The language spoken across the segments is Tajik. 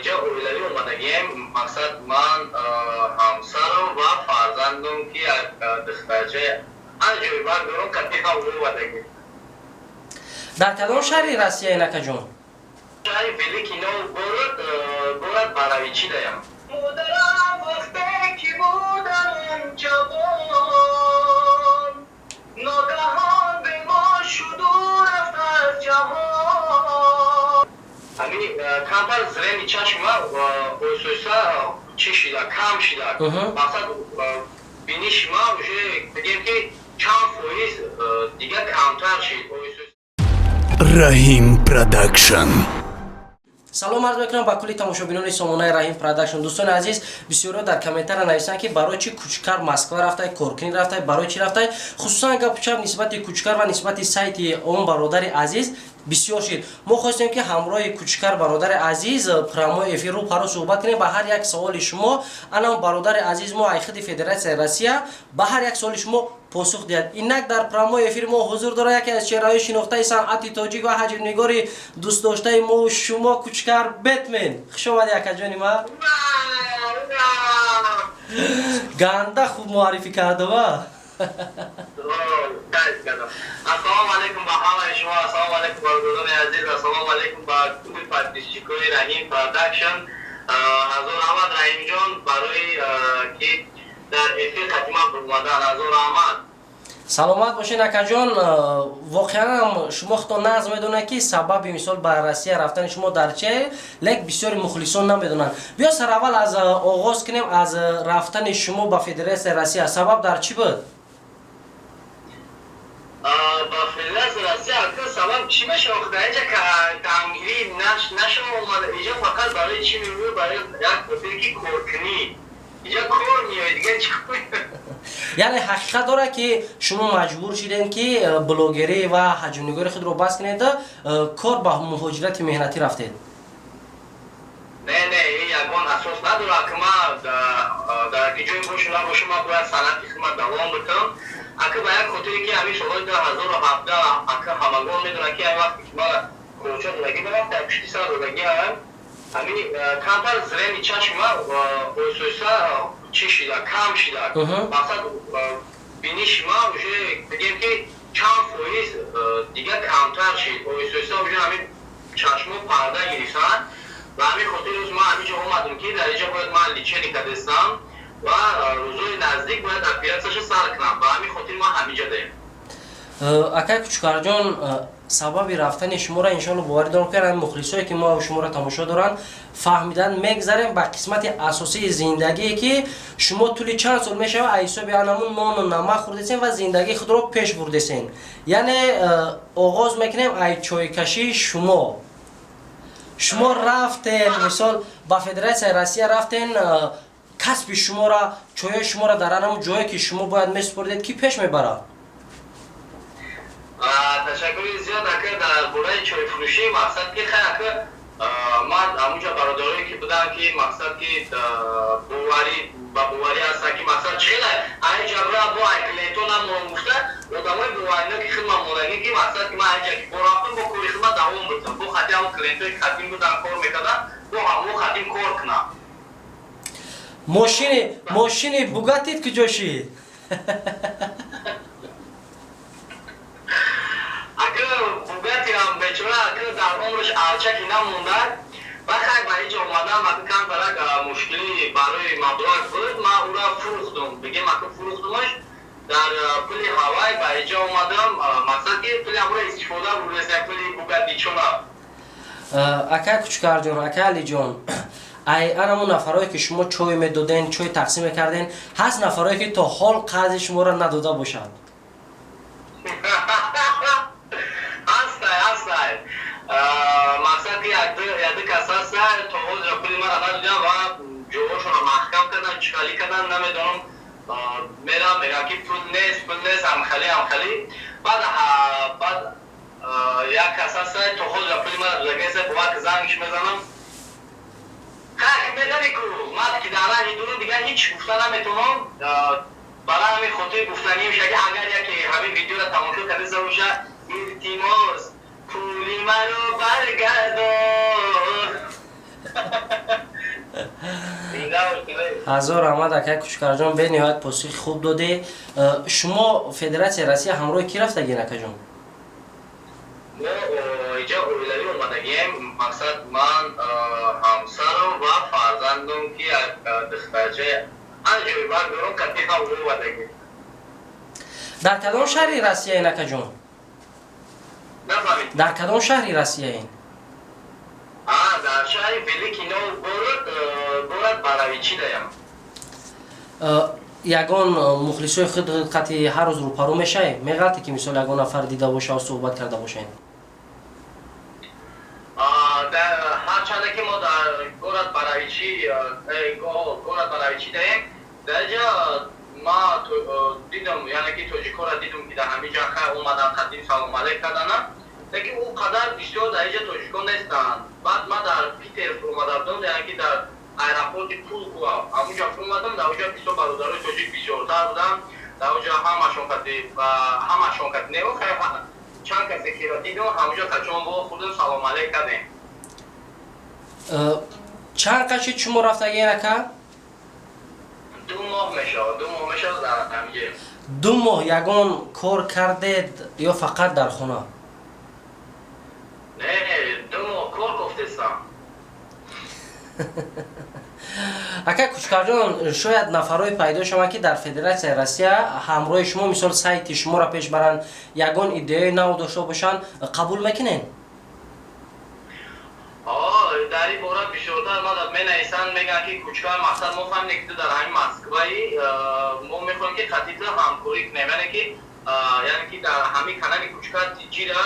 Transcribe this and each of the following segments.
Иҷа оилавӣ омадагием. Мақсад, ман, ҳамсарам ва фарзандам, ки як духтарчаи аҷоибат дорам, қати ҳам омадагӣ. Дар кадом шаҳри Россия, инакаҷон? Шаҳри Великий Новгород, город Боровичи даям. Модарам, вақте ки будам ҷавон, ногаҳон бемор шуду рафт аз ҷаҳон. Ҳамин камтар зрение чашма оҳиста чӣ шида, кам шида. Мақсад, биниши ма уже, бигем ки, чанд фоиз дигар камтар шид. Раҳим Продакшн. Салом арз мекунам ба кулли тамошобинони сомонаи Раҳим Продакшн. Дӯстони азиз, бисёриҳо дар комментария нависанд, ки барои чӣ Кучкар Москва рафтай, коркунӣ рафтай, барои чӣ рафтай. Хусусан гапу чап нисбати Кучкар ва нисбати сайти он бародари азиз бисёр шид. Мо хостем, ки ҳамроҳи Кучкар бародари азиз прямой эфир рӯ паро суҳбат кунем, ба ҳар як саволи шумо анам бародари азиз мо айхиди Федератсияи Россия ба ҳар як саволи шумо посух диҳад. Инак дар прямой эфири мо ҳузур дорад яке аз чеҳраҳои шинохтаи санъати тоҷик ва ҳаҷвнигори дӯстдоштаи мо шумо, Кучкар Бетмен. Хуш омадӣ, акаҷони ма. Ганда хуб муаррифӣ кардава. Ассалому алайкум ба ҳамаи шумо, ассалому алайкум, бародарони азиз, ассалому алайкум ба кулли подписчикои Раҳим Продакшн. Ҳазор раҳмат, Раҳимҷон, барои ки дар эфир қатима омадан. Ҳазор раҳмат. Саломат бошед, акаҷон. Воқеан шумо худтон нағз медонед, ки сабаби, мисол, ба Россия рафтани шумо дар че, лек бисёри мухлисон намедонанд. Биё, сараввал аз оғоз кунем, аз рафтани шумо ба Федератсияи Россия. Сабаб дар чӣ буд? Ба Федератсияи Россия, ака, сабаб чӣ мешавад? Дар инҷа камгирӣ нашава омада. Иҷа фақат барои чӣ меояд? Барои як хотире ки коркунӣ. Иҷа кор меояд, дигар чӣ? Яъне ҳақиқат дорад, ки шумо маҷбур шудем, ки блогерӣ ва ҳаҷвнигори худро бас кунед, кор ба муҳоҷирати меҳнатӣ рафтед? Не, ин ягон асос надорад, ки ма дар ки ҷое бошу набошу, ман бояд санъати худма давом бикунам, ака. Ба як хотире ки ҳамин солҳои 2017, ака, ҳамагон медонад, ки ҳамин вақте ки ман кӯча додагӣ будам, дар пушти сар додагиам, ҳамин камтар зрение чашма оҳиста чӣ шида, кам шида. Мақсад, биниши ма уже, бигем ки, чанд фоиз дигар камтар шид. Оҳиста уже ҳамин чашмо парда гирифтанд. Ба ҳамин хотир рӯз ман ҳаминҷо омадам, ки дар инҷо бояд ман лечение кардестам ва рӯзои наздик бояд оператсияшо сар кунам. Ба ҳамин хотир ман ҳаминҷо даем. Акай Кучукарҷон, сабаби рафтани шуморо, иншоалло, боварӣ дорам, ки ҳамин мухлисое, ки мо шуморо тамошо доранд, фаҳмидан. Мегзарем ба қисмати асосии зиндагие, ки шумо тӯли чанд сол мешавад аз ҳисоби анамун нону намак хӯрдесен ва зиндагии худро пеш бурдесен. Яъне оғоз мекунем ай чойкашии шумо. Шумо рафтен, мисол, ба Федератсияи Россия рафтен, касби шуморо, чойои шуморо дар анамун ҷое, ки шумо бояд месупоридед, ки пеш мебарад? Ташаккури зиёд, ака. Дар бораи чойфурӯшӣ, мақсад ки, хай, ака, ман ҳамунҷо бародарое ки буданд, ки, мақсад, ки боварӣ ба боварӣ ҳастанд, ки, мақсад, чӣ хела ай ҷабра бо ай клиентон намонам гуфта, одамои боварино ки хидмат мондагӣ, ки, мақсад, ки ман айҷа ки бо рафтам, бо кори хидмат давом бутам, бо хати ҳамон клиентое ки хатим будан, кор мекардам, бо ҳамон хатим кор кунам. Мошини Бугатит куҷо шид? Ака, Бугатиам бечора, ака, дар умраш алчаки намондад. Ва хай, ба инҷо омадам, ака, камтарак мушкилӣ барои маблағ буд, ман ура фурӯхтум, бигем, ака, фурӯхтумаш, дар пули ҳавай ба инҷо омадам. Мақсад ки пули ҳамура истифода бурдеста, пули Бугатичона. Акай Кучукарҷон, акай Алиҷон, ай анамун нафарое, ки шумо чой медоден, чой тақсим мекарден, ҳаст нафарое, ки то ҳол қарзи шуморо надода бошад? Ҳастай, ҳастай. Мақсад ки якду кас ҳастай, то ҳозира пули мара надодиям ва ҷоҳошонро маҳкам кардан, чиқалӣ кардан, намедонам. Мерам, мегам, ки пул нест, пул нест, ҳамхалӣ, ҳамхалӣ. Баъд як кас ҳастай, то ҳозира пули мара додагӣ нест. Бовар ки зангш мезанам. Хай, медонӣ ку, ман ки дар раҳи дурум, дигар ҳеҷ гуфта наметавонам. Барои ҳамин хотир гуфтанӣ меша, ки агар яке ҳамин видеоро тамошо карда боша, илтимос, пули маро баргардон. Ҳазор раҳмат, акай Кучкарҷон, бениҳоят посухи хуб додӣ. Шумо Федератсияи Россия ҳамроҳи кӣ рафтагин, акаҷон? Мо иҷа оилавӣ омадагием. Мақсад, ман, ҳамсарам ва фарзандам, ки духтарчаи аҷоибат дорам, кати ҳам омадагим. Дар кадом шаҳри Россияин, акаҷон? Нафаҳмид. Дар кадом шаҳри Россияин? Дар шаҳри Великий Новгород, город Боровичи даям. Ягон мухлисои худ қати ҳар рӯз рӯпарӯ мешавӣ, меғалте ки, мисол, ягон нафар дида боша, суҳбат карда бошед? Ҳарчанде ки мо дар город Боровичи, город Боровичи даем, дар инҷа ма дидам, яъне ки тоҷикҳоро дидам, ки дар ҳамин ҷа хай омадан, қадим салом алейк кардана, лекин ӯ қадар бисёр дар инҷа тоҷикон нестанд. Баъд ма дар Питер фуромада будам, яъне ки дар аэропорти Пулково ҳамунҷа фуромадам. Дар онҷа бисёр бародарои тоҷик бисёртар буданд. Дар онҷа ҳамашон кати не, хай, чанд касе киро дидам, ҳамунҷа качон вохӯрдем, салом алейк кардем. Чанд қашид шумо рафтагин, ака? 2 моҳ мешавад, 2 моҳ мешавад дар ҳаминҷа. 2 моҳ ягон кор кардед ё фақат дар хона? Не, 2 моҳ кор кофтестам. Ака Кучкарҷон, шояд нафарҳое пайдо шаванд, ки дар Федератсияи Россия ҳамроҳи шумо, мисол, сайти шуморо пеш баранд, ягон идеяи нав дошта бошанд, қабул мекунед? Дар ин бора бисёртар ман менависанд, мегӯянд, ки Кучкар, мақсад, мо фаҳмидем, ки ту дар ҳамин Москваи, мо мехоҳем, ки қати ту ҳамкорӣ кунем, яъне ки дар ҳамин канали Кучкар Тиҷира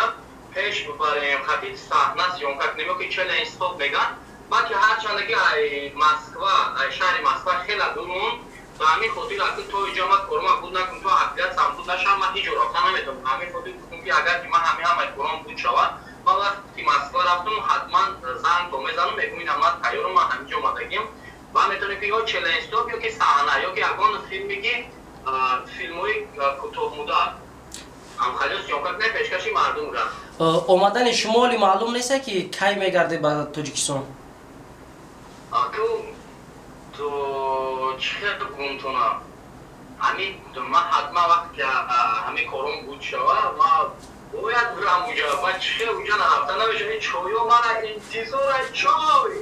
пеш бибарем, қати саҳна съёмка кунем ё ки челлендж стоп мегӯянд. Ман ки ҳарчанде ки ай Москва, ай шаҳри Москва хеле дурум, ба ҳамин хотир аки то иҷа ман корма буд накун, то аффилиатсиям буд нашавад, ман ҳеҷ ҷо рафта наметавонам. Ба ҳамин хотир гуфтам, ки агар ки ман ҳамин ҳамаи корам буд шавад, ман вақте ки Москва рафтам, ҳатман занг то мезанам, мегӯм: ина, ман тайёрам, ман ҳаминҷо омадагим ва метавонем, ки ё челлендж стоп, ё ки саҳна, ё ки ягон филме, ки филмҳои кӯтоҳмуддат ҳамхалиё съёмка кунем, пешкаши мардум рафт. Омадани шумо оли маълум нест, ки кай мегардед ба Тоҷикистон? Аку то чӣ хел гумтона, ҳамин ман ҳатман вақте ки ҳамин кором буд шава, ман бояд бирам уҷа. Ман чӣ хел уҷа нарафта намешава? Чойо мана интизора, чой.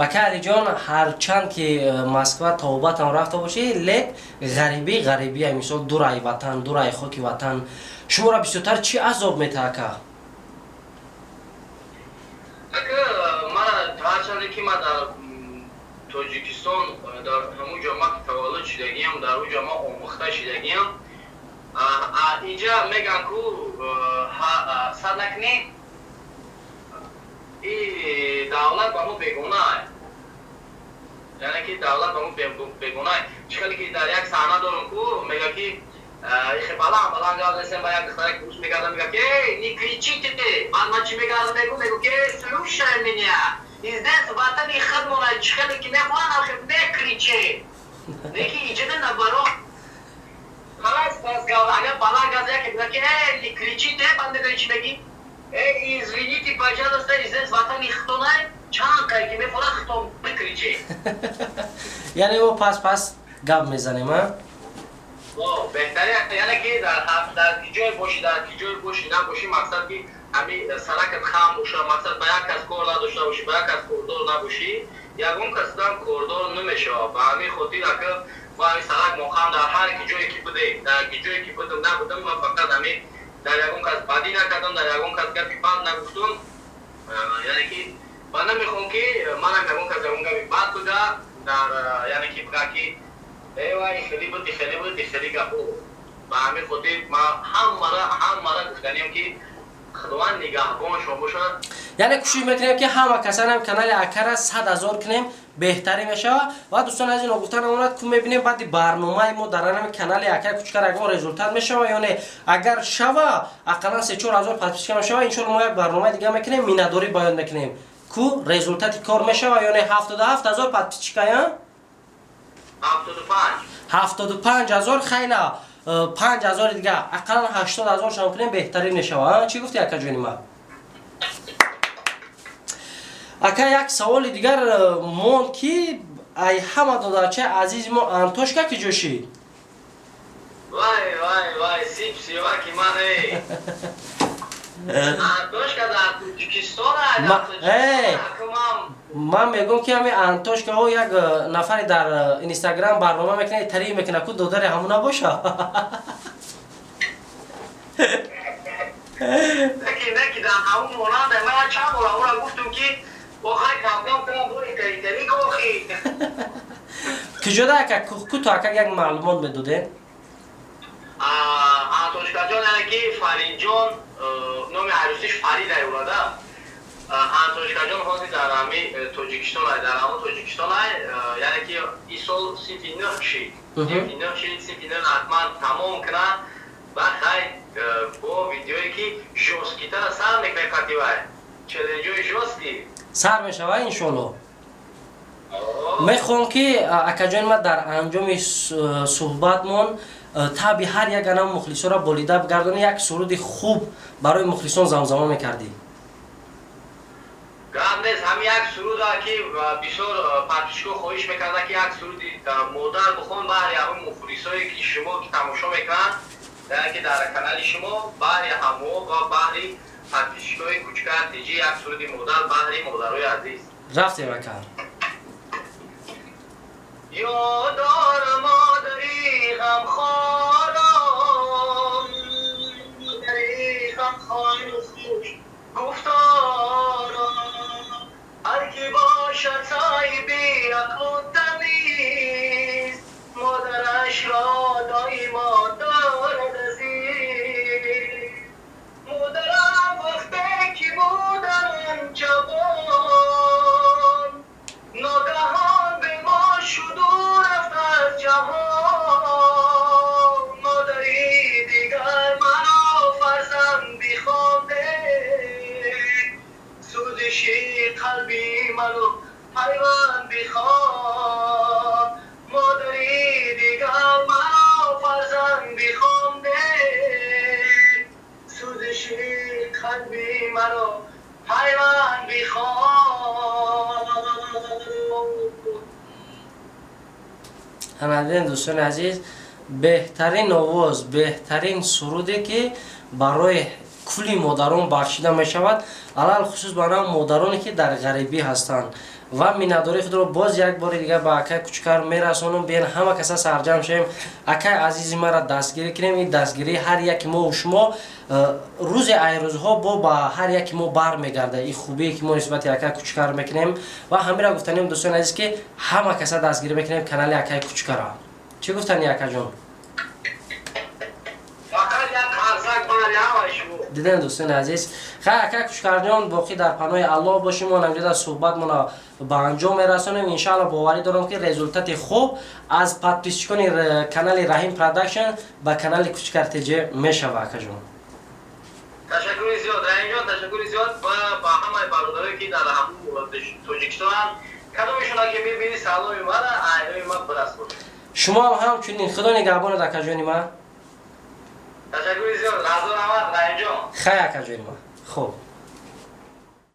Ака Алиҷон, ҳарчанд ки Москва тобатам рафта бошӣ, лек ғарибӣ ғарибия, мисол, дурай ватан, дурай хоки ватан шуморо бисёртар чӣ азоб метаҳ, ака? Ака, мана ҳарчанде ки ман дар Тоҷикистон, дар ҳамун ҷо ман таваллуд шидагиам, дар он ҷо ман омӯхта шидагиам, инҷа мегӯянд ку сад накунӣ, и давлат ба мо бегона, яъне ки давлат ба мо бегона. Чӣ хеле ки дар як саҳна дорам ку, мега ки ихе баланд баланд гап зесем, ба як духтарак гӯш мекардам, мега ки: «Не кричите». Баъд ман чӣ мегардам, мегӯ ки: «Слушай меня, здесь ватани худмона, чӣ хеле ки мехоҳам, ахи мекричем». Лекин иҷода наоборот, пас пас агар баланд гап яке мега ки: «Не кричите», баъд медони чӣ мегӣ? «Извините, пожалуйста, здесь ватани худтонай, чанд қай ки мефора, худтон бикричем». Яъне мо пас пас гап мезанем, а? Беҳтари, яъне ки дар ки ҷое бошӣ, дар ки ҷое бошӣ, набошӣ, мақсад, ки ҳами саракат хам боша, мақсад, ба як кас кор надошта бошӣ, ба як кас кордор набошӣ, ягон касдам кордор намешавад. Ба ҳамин хотир, ака, мо ҳамин сарак мохам, дар ҳар ки ҷое ки будем, дар ки ҷое ки будам, набудам, ман фақат ҳамин дар ягон кас бадӣ накардам, дар ягон кас гапи бад нагуфтум, яъне ки ва намехоҳам, ки манам ягон кас ягон гапи бад бига дар, яъне ки бига, ки эвай, хеле буд, хеле буд, хеле гапо. Ба ҳамин хотир ман ҳаммара гуфтаниям, ки Худованд нигаҳбон шумо бошад. Яъне кӯшиш мекунем, ки ҳама касанам канали акара 100 000 кунем, беҳтарӣ мешавад. Ва дӯстон азиз, ногуфта намонад, ку мебинем, баъди барномаи мо дар анами канали акаи Кучкар ягон результат мешава ё не. Агар шава, ақаллан 3-4 ҳазор подписчика мешава, иншоалло мо як барномаи дига мекунем, миннатдорӣ баён мекунем, ку результати кор мешава ё не. 77 000 подписчика я? 75. 75 000, хайна, 5000-и дига, ақаллан 80 000 шам кунем, беҳтарин мешава. Чӣ гуфти, акаҷони ман? Ака, як саволи дигар монд, ки Ай ҳама додарчаи азизи мо Антошка ки ҷошид? Вай, вай, вай, сип сиваки ман, эй. Антошка дар Тоҷикистон. Ман мегӯм, ки ҳами Антошкаҳо як нафаре дар Инстаграм барнома мекунад, тариф мекунад, ку додари ҳамун набоша? Неки, неки, дар ҳамун монанда. Ман чанд бор ҳамура гуфтум, ки охай камкам кунам, бори тари охи. Куҷода, ака? Куто, ака, як маълумот медодем. Антошкаҷон, яъне ки Фаридҷон, номи арӯсиш Фарид айурада. Антошкаҷон ҳозир дар ҳами Тоҷикистон ай, дар ҳамон Тоҷикистон ай, яъне ки ин сол синфи нӯҳ шид, синфи нӯҳ шид, синфи нӯҳ ҳатман тамом кунад. Баъд хай, бо видеое ки жёсткий тара сар мекунем, қативай челленҷои жёсткий. Сар мешава, иншоалло. Мехоҳам, ки акаҷони ман дар анҷоми суҳбатмон таби ҳар як анам мухлисонро болида бигардонӣ, як суруди хуб барои мухлисон замзама мекардӣ. Гап нест, ҳами як суруда, ки бисёр подписчик о хоҳиш мекарда, ки як суруди модар бихон, баҳри ҳамин мухлисое, ки шумо ки тамошо мекунанд, яъне ки дар канали шумо, баҳри ҳамо ва баҳри подписчик ои Кучкар ТЖ як суруди модар баҳри модарои азиз. Рафтем, ака. Ёдор модари ғамхорам, модари ғамхору хуш гуфторам, ҳар ки бошад соҳиби ақлу тамиз, модарашро доимо дорад азиз. Модарам вақте ки будам ҷавон, ногаҳон бемор шуду рафт аз ҷаҳон. Модари дигар маро фарзанд бихонде, сӯзиши қалби маро пайванд бихон. Модари дигар маро фарзанд бихонде, сӯзиши қалби маро пайванд бихон. Ҳамадин, дӯстони азиз, беҳтарин овоз, беҳтарин суруде, ки барои кулли модарон бахшида мешавад, алалхусус барои модароне, ки дар ғарибӣ ҳастанд. Ва миннатдории худро боз як бори дигар ба акай Кучкар мерасонам. Биен, ҳама каса сарҷамъ шавем, акай азизи маро дастгирӣ кунем. Ин дастгирии ҳар яки мову шумо рӯзе ай рӯзҳо бо ба ҳар яки мо бармегардад, ин хубие, ки мо нисбати акай Кучкар мекунем. Ва ҳамира гуфтанем, дӯстони азиз, ки ҳама каса дастгирӣ мекунем канали акай Кучкара. Чӣ гуфтани, акаҷон? Фақат як қарсак баҳри ҳамаи шумо. Дидем, дӯстони азиз. Хай, ака Кучкарҷон, боқӣ дар паноҳи Аллоҳ бошем. Мо намҷода суҳбатмона ба анҷом мерасонем. Иншаалло, боварӣ дорам, ки результат и хуб аз подписчик они канали Раҳим Продакшн ба канали Кучкар ТЖ мешава, акаҷон. Ташаккури зиёд, Раҳимҷон, ташаккури зиёд. Ва ба ҳамаи бародарое, ки дар ҳамун Тоҷикистонанд, кадомешона ки мебинӣ, саломи мара айнои ман бирасон. Шумо ҳам ҳамчунин. Худо нигаҳбонад, акаҷони ман. Ташаккури зиёд, разо раҳмат, Раҳимҷон. Хай, акаҷони ман, хуб.